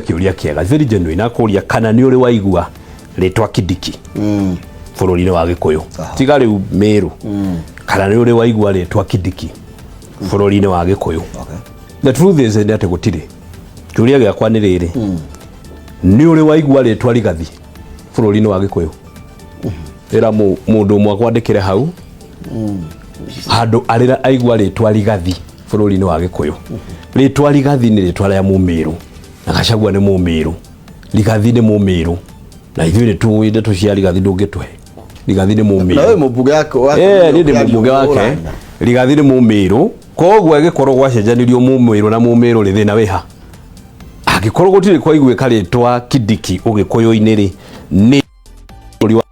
Kĩũria kĩega, very genuine. Akũria kana nĩ ũrĩ waigua rĩtwa Kindiki bũrũri-inĩ wa Gĩkũyũ, tiga rĩu Mĩrũ, kana nĩ ũrĩ waigua rĩtwa Kindiki bũrũri-inĩ wa Gĩkũyũ? The truth is nĩ atĩ gũtirĩ. Kĩũria gĩakwa nĩ rĩrĩ, nĩ ũrĩ waigua rĩtwa Rigathi bũrũri-inĩ wa Gĩkũyũ? Ĩra mũndũ ũmwe akwandĩkĩre hau handũ arĩra aigua rĩtwa Rigathi bũrũri-inĩ wa Gĩkũyũ. Rĩtwa Rigathi nĩ rĩtwa rĩa Mũmĩrũ, na Gachagua nĩ Mũmĩrũ. Rigathi nĩ Mũmĩrũ, na ithuĩ nĩ tũĩ ndeto cia Rigathi, ndũngĩtũhe. Rigathi nĩ Na Mũmĩrũ. wewe mũmbunge wake wake? Eh, niĩ ndĩ mũmbunge wake. Rigathi nĩ Mũmĩrũ, koguo agĩkorwo gwacenjanirio Mũmĩrũ na Mũmĩrũ rĩ, thĩna wĩha? Angĩkorwo gũtirĩ kwaiguĩka rĩtwa Kindiki Ũgĩkũyũ-inĩ rĩ, nĩ bũrũri wa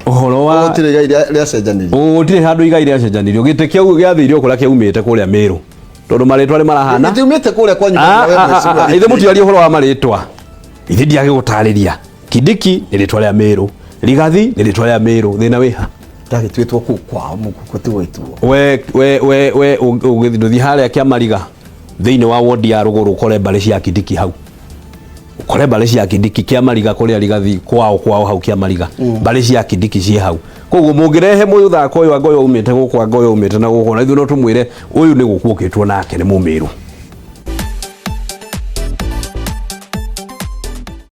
ũhoro wa Gũtirĩ igai rĩacenjanirio. Gũtirĩ handũ igai rĩacenjanirio. Gĩtĩ kĩu gĩathire o kũrĩa kĩaumĩte kũrĩa Mĩrũ, tondũ marĩtwa nĩ marahana. Gĩtiumĩte kũrĩa kwanyu? Ah, ah, ah, ah, ithe mũtiaria ũhoro wa marĩtwa, ithe ndiagĩgũtarĩria. Kindiki nĩ rĩtwa rĩa Mĩrũ, Rigathi nĩ rĩtwa rĩa Mĩrũ, thĩna wĩha? Ndagĩtuĩtwo kũu kwao mũkuko ti gwĩtuo. We we we we ũgĩthiĩ harĩa Kĩamariga thĩinĩ wa wodi ya Rũgũrũ, ũkore mbarĩ cia Kindiki hau, ũkore mbarĩ cia Kindiki Kĩamariga kũrĩa Rigathi kwao, kwao hau Kĩamariga, mbarĩ cia Kindiki ciĩ hau. Koguo mũngĩrehe mũthako ũyũ, anga ũyũ aumĩte gũkũ, anga ũyũ aumĩte na gũkũ, na ithuĩ no tũmwĩre ũyũ nĩ gũkũ ũkĩtwo nake nĩ Mũmĩrũ.